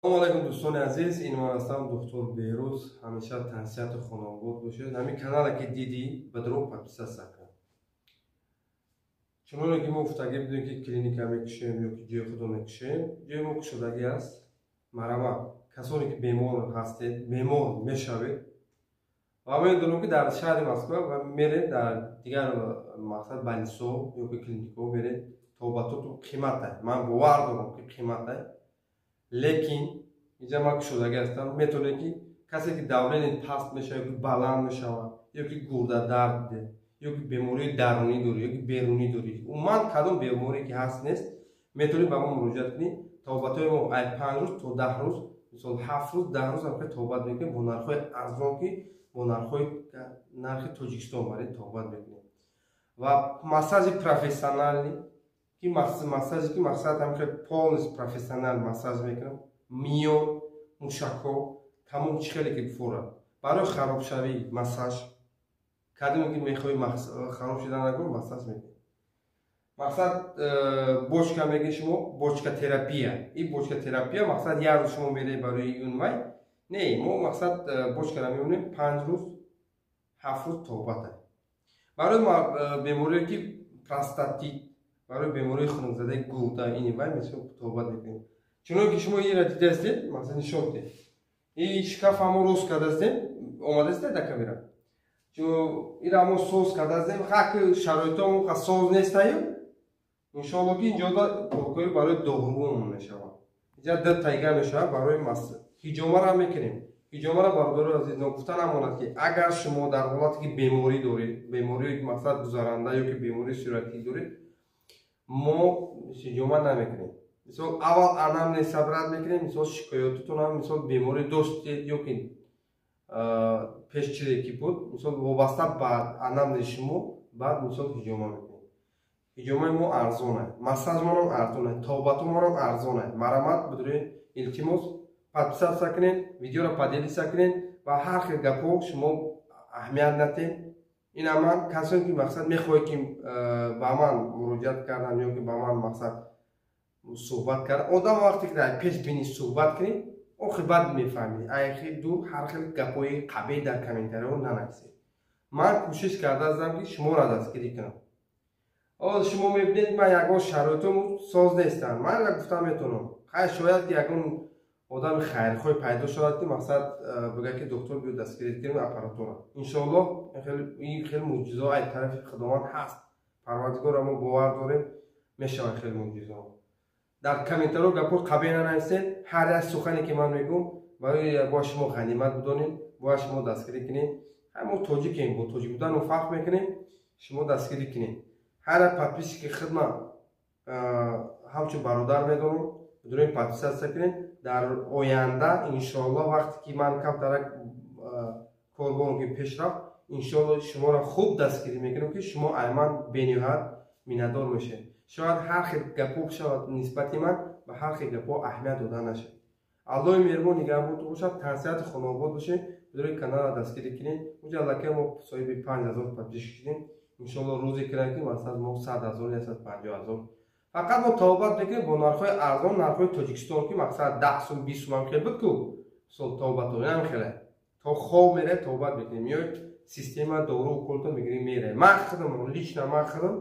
Салому алайкум, дӯстони азиз. Ин ман ҳастам, доктор Беҳрӯз. Ҳамеша тансиҳату хонаобод бошед. Ҳамин канале ки дидӣ, бадро подписаться кун. Чуноне ки мо гуфтагӣ будем, ки клиника мекушем ё ки ҷои худо мекушем, ҷои мо кушодагӣ аст. Марҳамат, касоне ки бемор ҳастед, бемор мешавед ва медонам, ки дар шаҳри Москва меред, дар дигар, мақсад, больницаҳо ё ки клиникаҳо меред, табобатотон қимата. Ман бовар дорам, ки қимата, лекин инҷа ман кушодагӣ ҳастам. Метавонед, ки касе ки давление паст мешавад ё ки баланд мешавад, ё ки гурдадард, ё ки бемории дарунӣ дорӣ, ё ки берунӣ дорӣ, умуман кадом беморие ки ҳаст, нест, метавонед ба мо муроҷиат кунед. Табобатҳои мо ай 5 рӯз то 10 рӯз, мисол, 7 рӯз, 10 рӯз ҳам табобат мекунем бо нархҳои арзон, ки бо нархҳои нархи Тоҷикистон баред табобат мекунем ва массажи профессиональный, ки массаже ки, мақсад, ҳам хел полностью профессионал массаж мекунам, миён, мушакҳо, тамом чӣ хеле ки бифорад. Барои харобшавӣ массаж кадоме ки мехоҳӣ хароб шуда нагӯ, массаж мекунем. Мақсад, бочка мегӯед шумо, бочка терапия. И бочка терапия, мақсад, як рӯз шумо меред барои он вай не, мо, мақсад, бочкара мемонем, 5 рӯз, 7 рӯз табобата. Барои беморие ки простатит, барои бемории хунукзадаи гурда, ини вай, мисол, табобат мекунем. Чуноне ки шумо инра дидаастед, мақсад, нишон диҳед, и шкаф ҳамо рост кардаастем, омадаастед дар камера, ира мо соз кардаастем. Ҳак, шароитҳо соз нестаю, иншоалло, ки инҷо полкои барои доғрӯ мешавад, инҷа ду тайга мешавад. Барои ҳиҷомара мекунем. Ҳиҷомара, бародарои азиз, ногуфта намонад, ки агар шумо дар ҳолате ки беморӣ доред, бемории, мақсад, гузаранда ё ки бемории сироятӣ доред, мо ҳиҷома намекунем. Мисол, аввал анамнез собрать мекунем, мисол, шикоятотонам, мисол, беморӣ доштед ё ки пеш чизе ки буд, мисол, вобаста ба анамнези шумо баъд, мисол, ҳиҷома мекунем. Ҳиҷомаи мо арзона, массажмонам арзона, табобатомонам арзона. Марҳамат, бидуред, илтимос, подписаться кунед, видеоро поделиться кунед ва ҳар хел гапҳо шумо аҳамият натед. Ина ман, касоне ки, мақсад, мехоҳед, ки ба ман муроҷиат кардан ё ки ба ман, мақсад, суҳбат кардан, одам вақте ки дар пеш бинӣ суҳбат кунӣ, охир баъд мефаҳмӣ. Айхи дур ҳар хел гапҳои қабеҳ дар комментариҳо нанависед. Ман кӯшиш кардаастам, ки шуморо дастгирӣ кунам. Ҳозир шумо мебинед, ман ягон шароитом соз нестам, ман гуфта метавонам. Хай, шояд ки ягон одами хайрхоҳ пайдо шавад, ки, мақсад, бигӯяд, ки доктор, биё, дастгирӣ кунем аппаратура. Иншоаллоҳ, ин хеле мӯъҷизаҳо аз тарафи Худованд ҳаст. Парвардигорро мо бовар дорем, мешавад хеле мӯъҷизаҳо. Дар комментариҳо гапҳои қабеҳ нанависед. Ҳар як сухане ки ман мегӯм, барои бояд шумо ғанимат бидонед, бояд шумо дастгирӣ кунед. Мо тоҷикем, бо тоҷик будану фахр мекунем. Шумо дастгирӣ кунед. Ҳар як подписчики хидмат ҳамчун бародар медонам. Бидурем, подписаться кунед. Дар оянда, иншоаллоҳ, вақте ки ман камтарак корборам ки пеш рафт, иншоалло, шуморо хуб дастгирӣ мекунам, ки шумо ай ман бениҳоят миннатдор мешавед. Шояд ҳар хел гапҳо шавад нисбати ман, ба ҳар хел гапҳо аҳамият дода нашавад. Аллоҳи меҳрубон нигаҳбонтон бошад, тансиҳати хонаобод бошед. Бидури каналро дастгирӣ кунед. Уҷа аллакай мо соҳиби 5000 подписчик шудем. Иншоалло, рӯзе кунад, ки, масалан, мо 100 0, 150 0. Фақат мо табобат мекунем бо нархҳои арзон, нархҳои Тоҷикистон, ки, мақсад, 10 сум, 20 сум ҳам хел буд ку, мисол, табобатҳо ҳам хеле. То хоб мере табобат мекунем, ё система дору уколто мегирем, мере. Ман худам лично, ман худам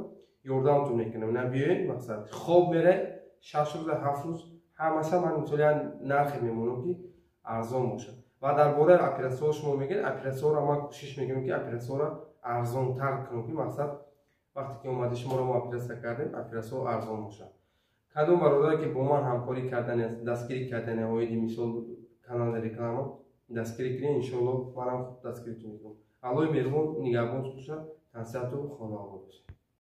ёрдамтон мекунам. На, биёед, мақсад, хоб мере, 6 рӯза, 7 рӯз ҳамаша ман, мисол, як нархе мемонам, ки арзон бошад. Ва дар бораи оператсияҳо шумо мегӯед, оператсияҳоро ман кӯшиш мекунам, ки оператсияҳоро арзонтар кунам, ки, мақсад, вақте ки омади шуморо мо оператсия кардем, оператсияҳо арзон бошад. Кадом бародаре ки бо ман ҳамкорӣ кардани, дастгирӣ кардани, оиди, мисол, канали реклама дастгирӣ кунед, иншоалло, манам хуб дастгиритон мекунам. Аллоҳи меҳрубон нигаҳбонтон бошад, тансиҳату хонаобод бошад.